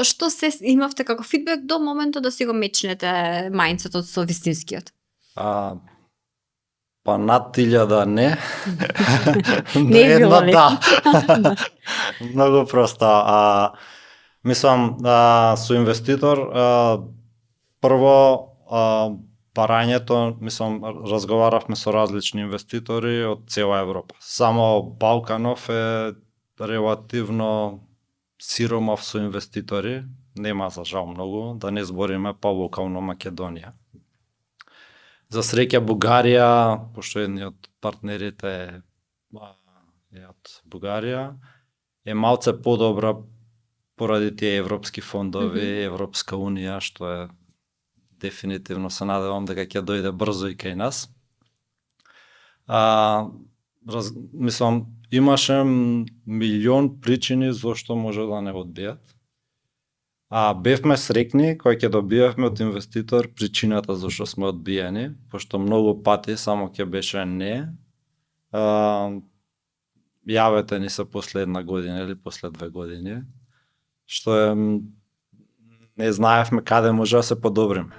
што се имавте како фидбек до моментот да си го мечнете мајндсетот со вистинскиот? Па над 1000 не. Не е било лесно. Да. Многу просто. Мислам, со инвеститор, прво, барањето, мислам, разговаравме со различни инвеститори од цела Европа. Само Балканов е релативно сиромав со инвеститори, нема за жал многу, да не збориме по-локално Македонија. За среќа Бугарија, пошто едниот од партнерите е од Бугарија, е малце подобра поради тие европски фондови, Европска унија, што е дефинитивно се надевам дека ќе дојде брзо и кај нас. Мислам, имаше милион причини зошто може да не одбијат. Бевме срекни кога ќе добиевме од инвеститор причината зашто сме одбиени, пошто многу пати само ќе беше не. Јавете ни се после 1 година или после 2 години, што е не знаевме каде може да се подобриме.